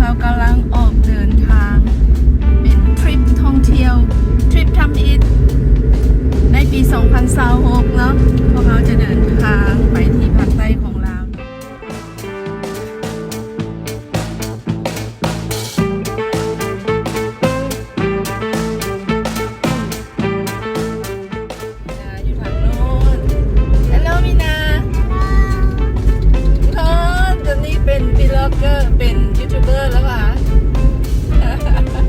ເຮົາກຳລັງອອກເດີນທາງເປັນທຣິບທ່ອງທ່ຽວ ທຣິບທຳອິດ ໃນປີສອງພັນຊາວຫົກເນາະ. ພວກເຮົາຈະເດີນທາງໄປທີ່ພາກໃຕ້ຂອງລາວ. ມີນາຢູ່ທາງໂນ້ນ. Hello ມີນາ. Hello ທຸກຄົນ ຕອນນີ້ເປັນ vlogger ເປັນຢູທູບເບີແລ້ວຫວາ?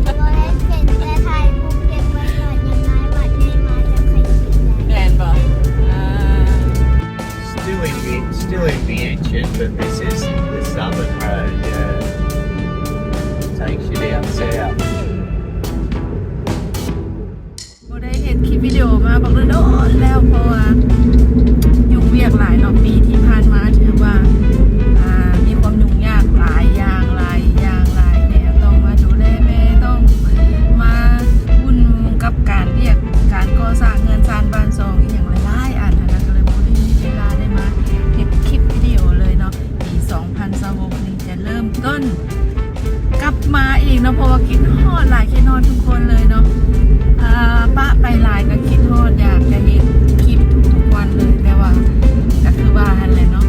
ບໍ່ໄດ້ເປັນ ແຕ່ຖ່າຍຮູບເກັບໄວ້ກ່ອນ ຢ່າງນ້ອຍວັນນີ້ມາຈະຄ່ອຍເປັນໄດ້ ແມ່ນບໍ່? ອ່າ Still in the, still in the engine, but this is the southern road, yeah. Takes you down south. ບໍ່ໄດ້ເຮັດຄລິບວິດີໂອມາບັກດົນໆແລ້ວ ເພາະວ່າຫຍຸ້ງວຽກຫຼາຍເນາະ. ປີທີ່ຜ່ານມາຖືວ່າ ອ່າ ມີຄວາມຫຍຸ້ງຍາກຫຼາຍຢ່າງ ຫຼາຍຢ່າງຫຼາຍແນວ ຕ້ອງມາດູແລແມ່ ຕ້ອງມາຫຸ້ນກັບການວຽກການກໍ່ສ້າງເຮືອນຊານບ້ານຊ່ອງອີ່ຫຍັງຫຼາຍໆອັນຫັ້ນນະ ກໍເລີຍບໍ່ໄດ້ມີເວລາໄດ້ມາເຮັດຄລິບວິດີໂອເລີຍເນາະ. ປີສອງພັນຊາວຫົກນີ້ຈະເລີ່ມຕົ້ນກັບມາອີກເນາະ ເພາະວ່າຄິດຮອດຫຼາຍ ຄິດຮອດທຸກຄົນເລີຍເນາະ. ອ່າ ປະໄປຫຼາຍກໍຄິດຮອດ ຢາກຈະເຮັດຄລິບທຸກໆວັນເລີຍ ແຕ່ວ່າກໍຄືວ່າຫັ້ນແຫຼະເນາະ.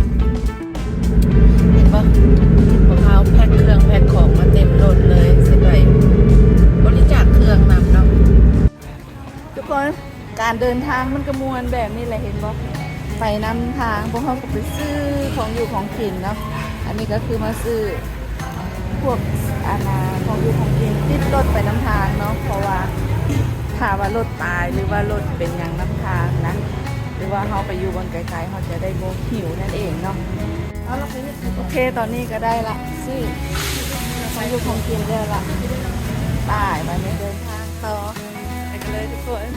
ເຫັນບໍ່? ພວກເຮົາແພັກເຄື່ອງແພັກຂອງມາເຕັມລົດເລີຍ ຊິໄປບໍລິຈາກເຄື່ອງນຳເນາະ. ທຸກຄົນ ການເດີນທາງມັນກໍມ່ວນແບບນີ້ແຫຼະ ເຫັນບໍ່? ໄປນຳທາງ ພວກເຮົາກໍໄປຊື້ຂອງຢູ່ຂອງກິນເນາະ. ອັນນີ້ກໍຄືມາຊື້ພວກ ອັນນ່າ ຂອງຢູ່ຂອງກິນຕິດລົດໄປນຳທາງເນາະ ເພາະວ່າຖ້າວ່າລົດຕາຍ ຫຼືວ່າລົດເປັນຫຍັງນຳທາງນະ ຫຼືວ່າເຮົາໄປຢູ່ບ່ອນໄກໆ ເຮົາຈະໄດ້ບໍ່ຫິວນັ້ນເອງເນາະ. ໂອເຄ ຕອນນີ້ກໍໄດ້ລະ ຊື້ຂອງຢູ່ຂອງກິນແລ້ວລະ. ໄປ ບາດນີ້ເດີນທາງຕໍ່ ໄປກັນເລີຍທຸກຄົນ.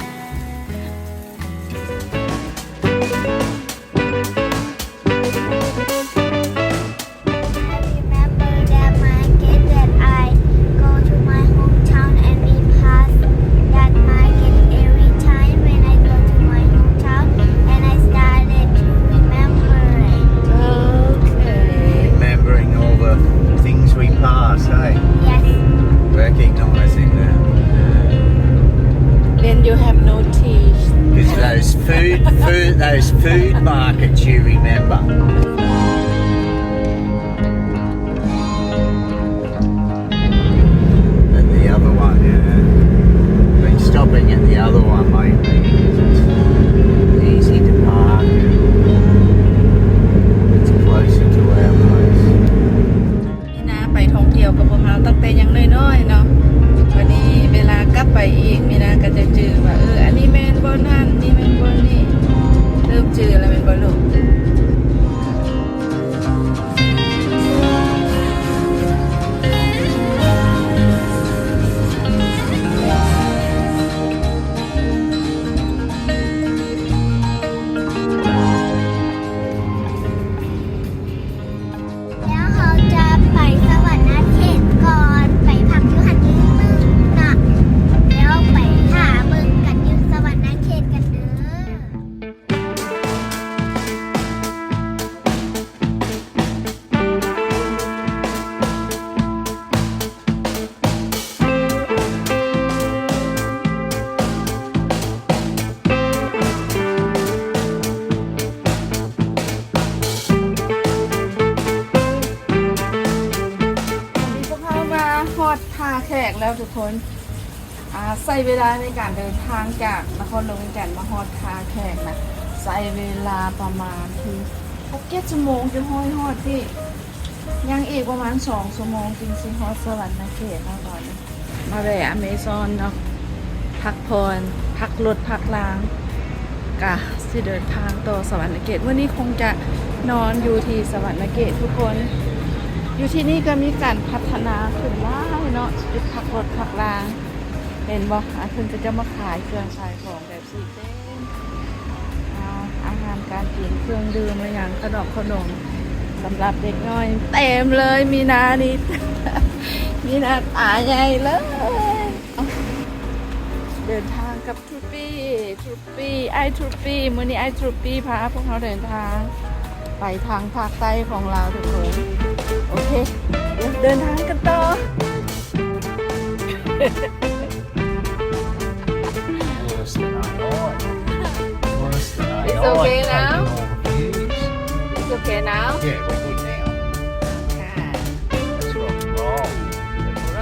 I remember that market that I go to my hometown and we pass that market every time when I go to my hometown and I started to remember it. Okay. Remembering all the things we pass, hey? Yes. Recognizing that. Then you have no teeth. It's those food, food, those food markets you remember. And the other one, yeah. Been stopping at the other one lately because it's easy to park and it's closer to our place. ມີນາໄປທ່ອງທ່ຽວກັບພວກເຮົາຕັ້ງແຕ່ຍັງນ້ອຍໆເນາະ. ບັດນີ້ເວລາກັບໄປອີກ ມີນາກໍຈະຈື່ວ່າ ເອີ ອັນນີ້ແມ່ນບ່ອນນັ້ນ ນີ້ແມ່ນບ່ອນນີ້ ເລີ່ມຈື່ແລ້ວແມ່ນບໍ່ລູກ? ແລ້ວເຮົາຈະໄປສະຫວັນນະເຂດກ່ອນ ໄປພັກຢູ່ຫັ້ນມື້ໜຶ່ງນະ ແລ້ວໄປຖ້າເບິ່ງກັນຢູ່ສະຫວັນນະເຂດກັນເດີ. ນີ້ພວກເຮົາມາຮອດທ່າແຂກແລ້ວທຸກຄົນ. ອ່າ ໃຊ້ເວລາໃນການເດີນທາງຈາກນະຄອນຫຼວງວຽງຈັນມາຮອດທ່າແຂກນະ ໃຊ້ເວລາປະມານທີ່ຫົກເຈັດຊົ່ວໂມງຈຶ່ງຮອດ ຮອດທີ່ ຍັງອີກປະມານສອງຊົ່ວໂມງຈຶ່ງຊິຮອດສະຫວັນນະເຂດເນາະ. ຕອນນີ້ມາແວ່ອາເມຊອນເນາະ ພັກຜ່ອນ ພັກລົດ ພັກລາງ ກະຊິເດີນທາງຕໍ່ສະຫວັນນະເຂດ. ມື້ນີ້ຄົງຈະນອນຢູ່ທີ່ສະຫວັນນະເຂດທຸກຄົນ. ຢູ່ທີ່ນີ້ກໍມີການພັດທະນາຂຶ້ນຫຼາຍເນາະ ຈຸດພັກລົດ ພັກລາງ ເຫັນບໍ່? ອ່າ ເພິ່ນກໍຈະມາຂາຍເຄື່ອງຂາຍຂອງແບບ ອາ ອາຫານການກິນ ເຄື່ອງດື່ມ ອີ່ຫຍັງ ຂະໜົມ ຂະໜົມ ສຳລັບເດັກນ້ອຍເຕັມເລີຍ. ມີນານີ້ ມີນາຕາໃຫຍ່ເລີຍ. ເດີນທາງກັບທຣູປີ້ ທຣູປີ້ ອ້າຍທຣູປີ້. ມື້ນີ້ອ້າຍທຣູປີ້ພາພວກເຮົາເດີນທາງໄປທາງພາກໃຕ້ຂອງລາວທຸກຄົນ. ໂອເຄ ດຽວເດີນທາງກັນຕໍ່. Worse than I know. Worse than I know. It's okay now? Taking all the views. It's okay now? Yeah, we're good now. Okay. That's rock and roll.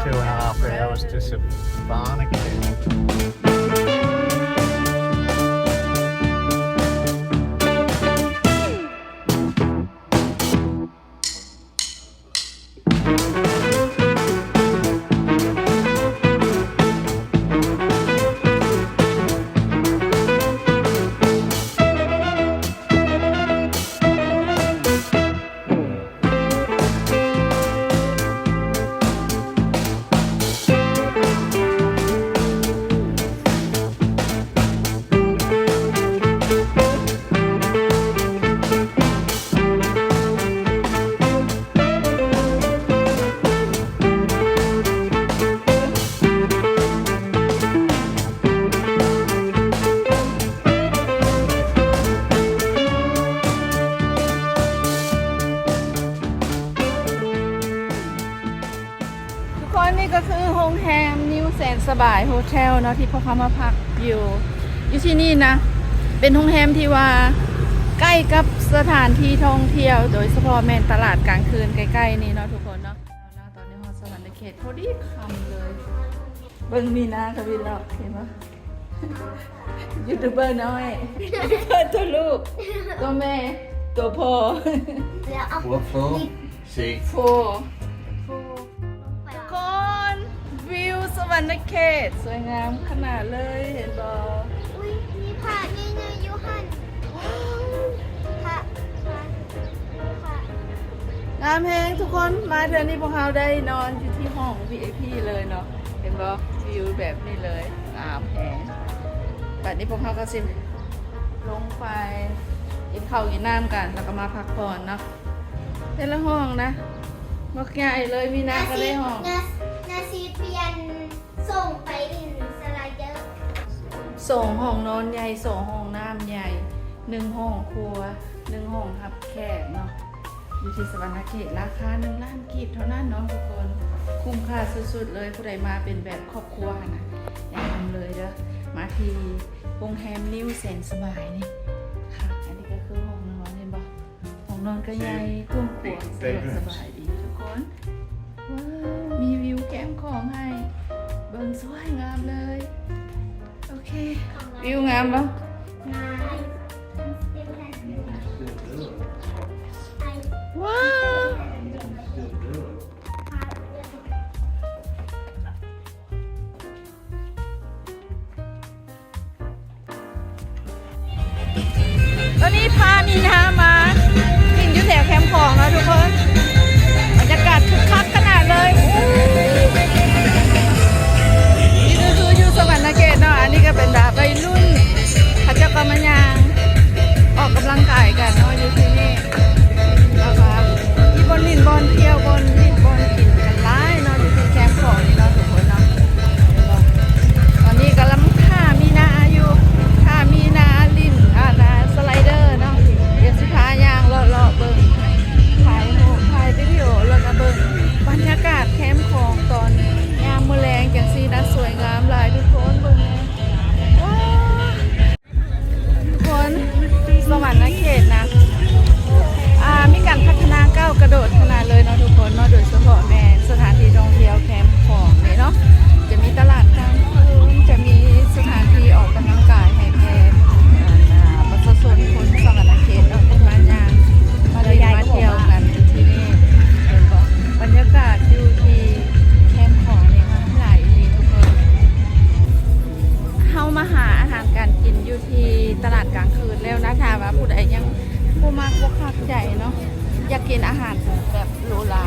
Two and a half hours to Savannah. ທຸກຄົນ ນີ້ກໍຄືໂຮງແຮມນິວແສນສະບາຍໂຮເທວເນາະ ທີ່ພວກເຮົາມາພັກຢູ່ ຢູ່ທີ່ນີ້ນະ ເປັນໂຮງແຮມທີ່ວ່າໃກ້ກັບສະຖານທີ່ທ່ອງທ່ຽວ ໂດຍສະເພາະແມ່ນຕະຫຼາດກາງຄືນໃກ້ໆນີ້ເນາະ ທຸກຄົນເນາະ. ຕອນນີ້ຮອດສະຫວັນນະເຂດພໍດີຄ່ຳເລີຍ. ເບິ່ງມີນາທະວິນແລ້ວ ເຫັນບໍ່? ຢູທູບເບີນ້ອຍ ຢູທູບເບີຕົວລູກ ຕົວແມ່ ຕົວພໍ່ What for? See. ໂຟ ທຸກຄົນ ວິວສະຫວັນນະເຂດສວຍງາມຂະໜາດເລີຍ ເຫັນບໍ່? ອຸ້ຍ ມີພະໃຫຍ່ໆຢູ່ຫັ້ນ ພະ ພະ ພະ ງາມແຮງທຸກຄົນ. ມາເທື່ອນີ້ພວກເຮົາໄດ້ນອນຢູ່ທີ່ຫ້ອງ ວີໄອພີ ເລີຍເນາະ ເຫັນບໍ່? ວິວແບບນີ້ເລີຍ ງາມແຮງ. ບັດນີ້ພວກເຮົາກໍຊິລົງໄປກິນເຂົ້າກິນນ້ຳກັນ ແລ້ວກໍມາພັກຜ່ອນເນາະ. ແຕ່ລະຫ້ອງນະ ບັກໃຫຍ່ເລີຍ ມີນາກໍໄດ້ຫ້ອງ ນາຊິປ່ຽນ ສົ່ງໄປຫຼິ້ນສະໄລເດີ ສອງຫ້ອງນອນໃຫຍ່ ສອງຫ້ອງນ້ຳໃຫຍ່ ໜຶ່ງຫ້ອງຄົວ ໜຶ່ງຫ້ອງຮັບແຂກເນາະ ຢູ່ທີ່ສະຫວັນນະເຂດ ລາຄາໜຶ່ງລ້ານກີບເທົ່ານັ້ນເນາະທຸກຄົນ. ຄຸ້ມຄ່າສຸດໆເລີຍ ຜູ້ໃດມາເປັນແບບຄອບຄົວຫັ້ນນະ ແນະນຳເລີຍເດີ ມາທີ່ໂຮງແຮມນິວແສນສະບາຍນີ້ຄັກ. ອັນນີ້ກໍຄືຫ້ອງນອນ ເຫັນບໍ່? ຫ້ອງນອນກໍໃຫຍ່ ກວ້າງຂວາງ ສະດວກສະບາຍດີທຸກຄົນ. ວ້າວ ມີວິວແຄມຂອງໃຫ້ເບິ່ງ ສວຍງາມເລີຍ. ໂອເຄ ວິວງາມບໍ່? ງາມ ວ້າວ. ຕອນນີ້ພາມີນາມາຫຼິ້ນຢູ່ແຖວແຄມຂອງເນາະທຸກຄົນ ບັນຍາກາດຄຶກຄັກຂະໜາດເລີຍ. ຢູ່ ຢູ່ສະຫວັນນະເຂດເນາະ ອັນນີ້ກໍເປັນແບບໄວລຸ້ນ ເຂົາເຈົ້າກໍມາຍ່າງອອກກຳລັງກາຍກັນເນາະ ຢູ່ທີ່ນີ້. ແລ້ວກໍມີບ່ອນຫຼິ້ນ ບ່ອນທ່ຽວ ບ່ອນຫຼິ້ນ ບ່ອນກິນກັນຫຼາຍເນາະ ຢູ່ທີ່ແຄມຂອງນີ້ເນາະທຸກຄົນເນາະ. ຕອນນີ້ກຳລັງຖ້າມີນາຢູ່ ຖ້າມີນາຫຼິ້ນ ອ່າ ສະໄລເດີເນາະ. ດຽວຊິພາຍ່າງເລາະໆເບິ່ງ ຖ່າຍຮູບ ຖ່າຍວິດີໂອ ແລ້ວກໍເບິ່ງບັນຍາກາດແຄມຂອງຕອນຍາມມື້ແລງຈັ່ງຊີ້ນະ ສວຍງາມຫຼາຍທຸກຄົນ ເບິ່ງແນ່ ວ້າ. ທຸກຄົນ ສະຫວັນນະເຂດນະ ອ່າ ມີການພັດທະນາກ້າວກະໂດດຂະໜາດເລີຍເນາະທຸກຄົນເນາະ ໂດຍສະເພາະແມ່ນສະຖານທີ່ທ່ອງທ່ຽວແຄມຂອງນີ້ເນາະ ຈະມີຕະຫຼາດກາງຄືນ ຈະມີສະຖານທີ່ອອກກຳລັງກາຍໃຫ້ແກ່ ອ່າ ປະຊາຊົນຄົນສະຫວັນນະເຂດເນາະ ເພິ່ນມາຍ່າງ ມາຫຼິ້ນມາທ່ຽວກັນທີ່ນີ້ ເຫັນບໍ່? ບັນຍາກາດຢູ່ທີ່ແຄມຂອງນີ້ງາມຫຼາຍອີ່ຫຼີທຸກຄົນ. ເຮົາມາຫາອາຫານການກິນຢູ່ທີ່ຕະຫຼາດກາງຄືນແລ້ວນະ ຖ້າວ່າຜູ້ໃດຍັງບໍ່ມັກບໍ່ຄັກໃຈເນາະ ຢາກກິນອາຫານແບບຫຼູຫຼາ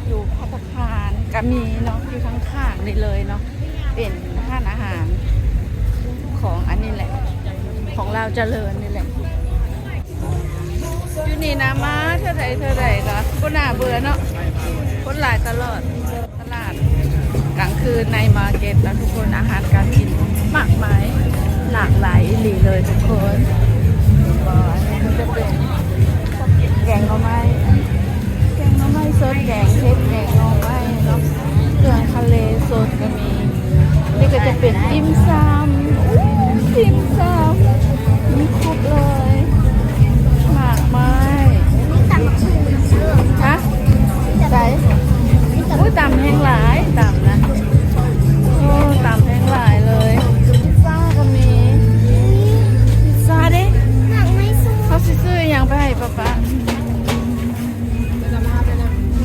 ຢູ່ພັດຕາຄານກໍມີເນາະ ຢູ່ທາງຂ້າງນີ້ເລີຍເນາະ ເປັນຮ້ານອາຫານຂອງອັນນີ້ແຫຼະ ຂອງລາວຈະເລີນນີ້ແຫຼະ. ຢູ່ນີ້ນະ ມາເທື່ອໃດເທື່ອໃດກໍບໍ່ໜ້າເບື່ອເນາະ ຄົນຫຼາຍຕະຫຼອດ. ຕະຫຼາດກາງຄືນ ໄນທ໌ມາເກັດເນາະທຸກຄົນ ອາຫານການກິນມາກມາຍ ຫຼາກຫຼາຍອີ່ຫຼີເລີຍທຸກຄົນ. ອັນນີ້ກໍຈະເປັນແກງໜໍ່ໄມ້ ແກງໜໍ່ໄມ້ສ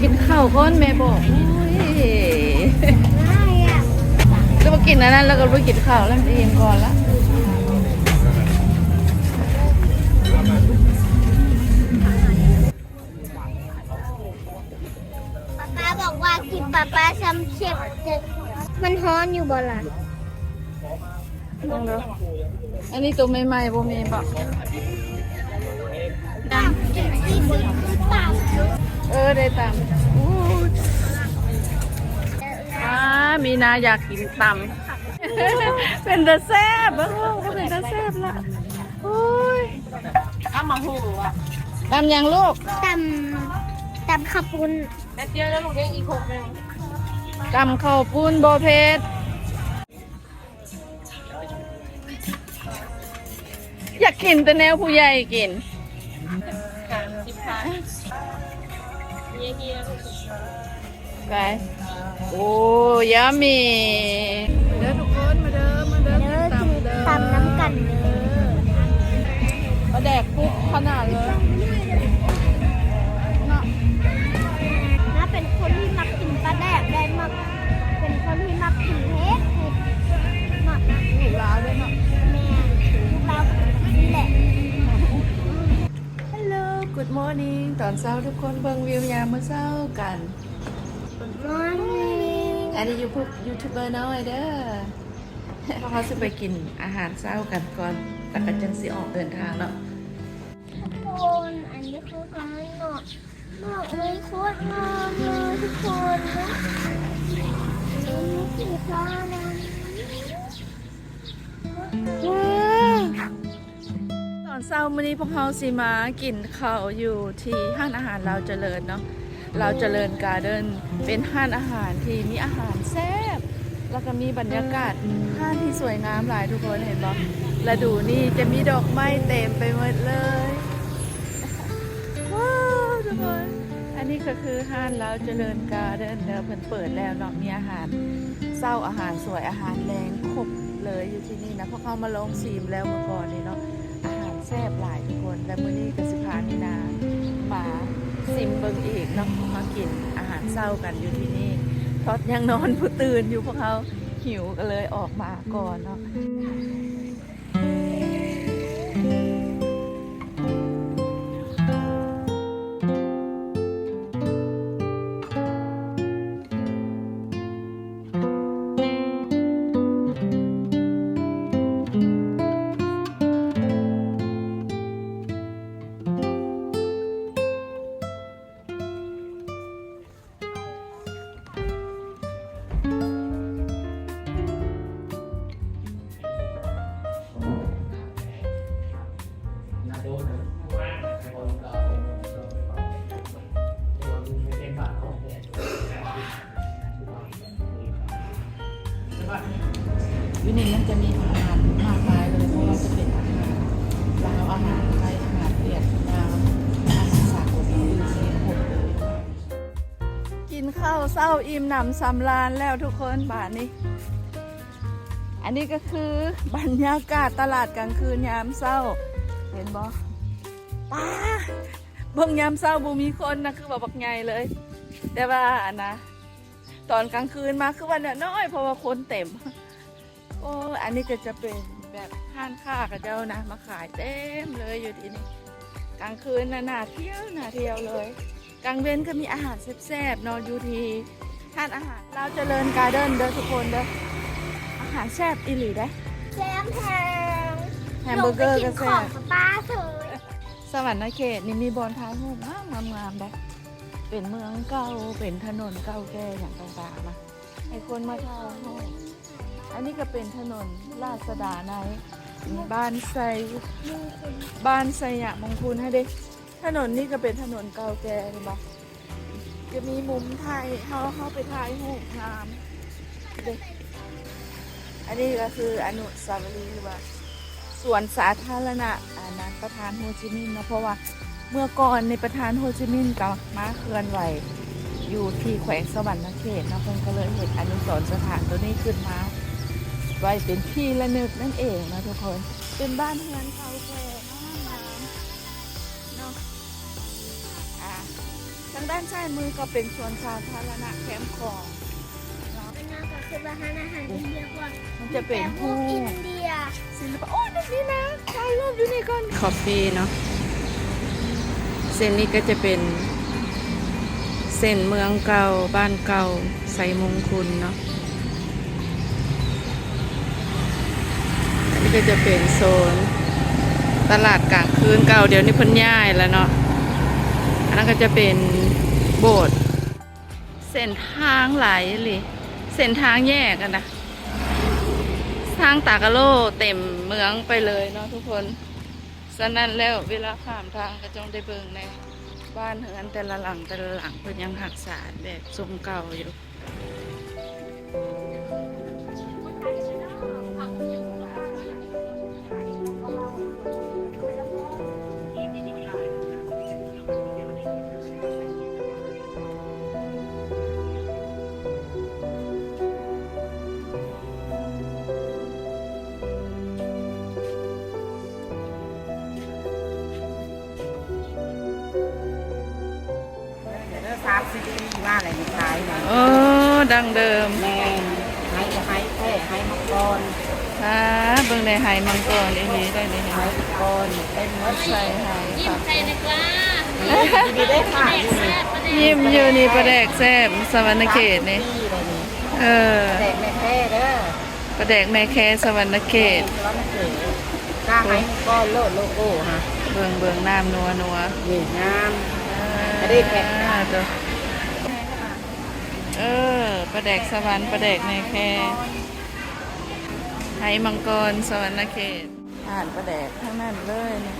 ກິນເຂົ້າກ່ອນແມ່ບອກ. ໂອ້ຍ ຫຼືວ່າກິນອັນນັ້ນແລ້ວກໍບໍ່ກິນເຂົ້າແລ້ວ ອີ່ມກ່ອນລະ. ປ້າປ້າບອກວ່າກິນປ້າປ້າຊຳເຊັບ ມັນຮ້ອນຢູ່ບໍ່ລະ? ເບິ່ງເດີ ອັນນີ້ໂຕໃໝ່ໆ ບໍ່ມີບໍ? ຕຳ ເອີ ໄດ້ຕຳ. ອູ້ຍ ອ້າ ມີນາຢາກກິນຕຳ ເປັນຕາແຊບ ເບິ່ງ ເປັນຕາແຊບລະ. ໂອ້ຍ ຕຳໝາກຫຸ່ງຫວາ? ຕຳຫຍັງລູກ? ຕຳ ຕຳເຂົ້າປຸ້ນ. ແປັບດຽວນະລູກ ຍັງອີກຄົກໜຶ່ງ. ຕຳເຂົ້າປຸ້ນບໍ່ເຜັດ. ຢາກກິນແຕ່ແນວຜູ້ໃຫຍ່ກິນ. ໄປ ໂອ້ yummy ເດີທຸກຄົນ ມາເດີ ມາເດີ ເດີ ກິນຕຳເດີ ກິນຕຳນຳກັນເດີ. ປາແດກປຸກຂະໜາດເລີຍເນາະ. ນ້າເປັນຄົນທີ່ມັກກິນປາແດກ ແລະ ມັກ ເປັນຄົນທີ່ມັກກິນເຜັດ ເຜັດເນາະ. ລູກລາວເດ້ເນາະ. ແມ່ນ ລູກລາວກໍເປັນຈັ່ງຊີ້ແຫຼະ. Hello, good morning ຕອນເຊົ້າທຸກຄົນ ເບິ່ງວິວຍາມມື້ເຊົ້າກັນ. Good morning ອັນນີ້ຢູທູບເບີນ້ອຍເດີ. ພວກເຮົາຊິໄປກິນອາຫານເຊົ້າກັນກ່ອນ ແລ້ວກໍຈັ່ງຊິອອກເດີນທາງເນາະ. ທຸກຄົນ ອັນນີ້ຄືຮ້ານເນາະ ດອກໄມ້ໂຄດງາມເລີຍທຸກຄົນ. ມີສີຟ້ານຳ. ຕອນເຊົ້າມື້ນີ້ພວກເຮົາຊິມາກິນເຂົ້າຢູ່ທີ່ຮ້ານອາຫານລາວຈະເລີນເນາະ. ລາວຈະເລີນກາເດີນ ເປັນຮ້ານອາຫານທີ່ມີອາຫານແຊບ ແລ້ວກໍມີບັນຍາກາດຮ້ານທີ່ສວຍງາມຫຼາຍ ທຸກຄົນເຫັນບໍ່? ລະດູນີ້ຈະມີດອກໄມ້ເຕັມໄປໝົດເລີຍ. ວ້າວ ທຸກຄົນ ອັນນີ້ກໍຄືຮ້ານລາວຈະເລີນກາເດີນເດີ ເພິ່ນເປີດແລ້ວເນາະ ມີອາຫານເຊົ້າ ອາຫານສວຍ ອາຫານແລງ ຄົບເລີຍຢູ່ທີ່ນີ້ນະ. ພວກເຮົາມາລອງຊີມແລ້ວມື້ກ່ອນນີ້ເນາະ ອາຫານ ແຊບຫຼາຍທຸກຄົນ ແລະ ມື້ນີ້ກໍຊິພາມີນາມາຊິມເບິ່ງອີກເນາະ ມາກິນອາຫານເຊົ້າກັນຢູ່ທີ່ນີ້. ພອດຍັງນອນຜູ້ຕື່ນຢູ່ ພວກເຮົາຫິວກໍເລີຍອອກມາກ່ອນເນາະ. ຢູ່ນີ້ມັນຈະມີອາຫານມາກມາຍເລີຍ ບໍ່ວ່າຈະເປັນອາຫານລາວ ອາຫານໄທ ອາຫານຫວຽດນາມ ອາຫານສາກົນອື່ນໆ ມີຄົບເລີຍ. ກິນເຂົ້າເຊົ້າອີ່ມໜຳສຳລານແລ້ວທຸກຄົນ ບາດນີ້. ອັນນີ້ກໍຄືບັນຍາກາດຕະຫຼາດກາງຄືນຍາມເຊົ້າ ເຫັນບໍ່? ປ້າ ເບິ່ງຍາມເຊົ້າບໍ່ມີຄົນນະ ຄືວ່າບັກໃຫຍ່ເລີຍ ແຕ່ວ່າອັນນະ ຕອນກາງຄືນມາຄືວ່ານ້ອຍໆ ເພາະວ່າຄົນເຕັມ. ໂອ້ ອັນນີ້ກໍຈະເປັນແບບຮ້ານຄ້າເຂົາເຈົ້ານະ ມາຂາຍເຕັມເລີຍຢູ່ທີ່ນີ້. ກາງຄືນນະ ໜ້າທ່ຽວ ໜ້າທ່ຽວເລີຍ. ກາງເວັນກໍມີອາຫານແຊບໆເນາະ ຢູ່ທີ່ຮ້ານອາຫານລາວຈະເລີນກາເດີນເດີທຸກຄົນເດີ. ອາຫານແຊບອີ່ຫຼີເດ້. ແຊມແຮງ ແຮມເບີເກີກໍແຊບ. ສະຫວັນນະເຂດນີ້ມີບ່ອນຖ່າຍຮູບງາມໆເດ້. ເປັນເມືອງເກົ່າ ເປັນຖະໜົນເກົ່າແກ່ຫຍັງຕ່າງໆນະ ໃຫ້ຄົນມາຖ່າຍຮູບ. ອັນນີ້ກໍເປັນຖະໜົນລາຊະດາໃນບ້ານໄຊ ບ້ານໄຊຍະມົງຄຸນຫັ້ນເດ້. ຖະໜົນນີ້ກໍເປັນຖະໜົນເກົ່າແກ່ ເຫັນບໍ່? ຈະມີມຸມຖ່າຍ ເຮົາ ເຮົາໄປຖ່າຍຮູບງາມເດ້. ອັນນີ້ກໍຄືອະນຸສາວະລີ ຫຼືວ່າສວນສາທາລະນະ ອັນນັ້ນ ປະທານໂຮຈິມິນເນາະ ເພາະວ່າເມື່ອກ່ອນນີ້ປະທານໂຮຈິມິນກໍມາເຄື່ອນໄຫວຢູ່ທີ່ແຂວງສະຫວັນນະເຂດເນາະ ເພິ່ນກໍເລີຍເຮັດອະນຸສອນສະຖານໂຕນີ້ຂຶ້ນມາ ໄວ້ເປັນທີ່ລະນຶກນັ້ນເອງເນາະທຸກຄົນ. ເປັນບ້ານເຮືອນເກົ່າແກ່ງາມໆເນາະ. ດ້ານຊ້າຍມືກໍເປັນສວນສາທາລະນະແຄມຂອງເນາະ ເປັນງານກໍຄືວ່າຮ້ານອາຫານອິນເດຍ ເພາະວ່າ ມັນຈະເປັນຮູບ ແບບຮູບອິນເດຍ ສິລະປະ ໂອ້ຍ ແບບນີ້ນະ ຖ່າຍຮູບຢູ່ນີ້ກ່ອນ ຄອບຟີເນາະ. ເສັ້ນນີ້ກໍຈະເປັນເສັ້ນເມືອງເກົ່າ ບ້ານເກົ່າ ໄຊມຸງຄຸນເນາະ. ອັນນີ້ກໍຈະເປັນໂຊນຕະຫຼາດກາງຄືນເກົ່າ ດຽວນີ້ເພິ່ນຍ້າຍແລ້ວເນາະ. ອັນນັ້ນກໍຈະເປັນໂບດ. ເສັ້ນທາງຫຼາຍອີ່ຫຼີ ເສັ້ນທາງແຍກຫັ້ນນະ ທາງຕາກະໂລເຕັມເມືອງໄປເລີຍເນາະທຸກຄົນ. ສະນັ້ນແລ້ວເວລາຂ້າມທາງກໍຕ້ອງໄດ້ເບິ່ງແດ່ ບ້ານເຮືອນແຕ່ລະຫຼັງ ແຕ່ລະຫຼັງເພິ່ນຍັງຮັກສາແບບຊົງເກົ່າຢູ່. ເດີ ສາມສິບປີມາແລ້ວນີ້ຂາຍນະ. ໂອ້ ດັ້ງເດີມ. ແມ່ນ ໄຮກໍໄຮແທ້ ໄຮມັງກອນ. ອ່າ ເບິ່ງໄດ້ໄຮມັງກອນອີ່ຫຼີໄດ໋ນີ້ ໄຮມັງກອນເຕັມໝົດ. ໃສ່ໄຮ ຍິ້ມໃສ່ດີກວ່າ ດີເດ້ຄ່ະ. ຍິ້ມຢູ່ນີ້ ປາແດກແຊບ ສະຫວັນນະເຂດນີ້. ເອີ ປາແດກແມ່ແຄເດີ. ປາແດກແມ່ແຄສະຫວັນນະເຂດ. ສະຫວັນນະເຂດ ກະໄຮມັງກອນໂລດ ໂລໂກ້ຮະ. ເບິ່ງ ເບິ່ງ ນ້ຳນົວໆ ນີ້ງາມ. ອ່າ ກະເດ້ແຄະ ເອີ ປາແດກສະຫວັນ ປາແດກແມ່ແຄ ໄຮມັງກອນ ສະຫວັນນະເຂດ. ຮ້ານປາແດກທັງນັ້ນເລີຍນີ້.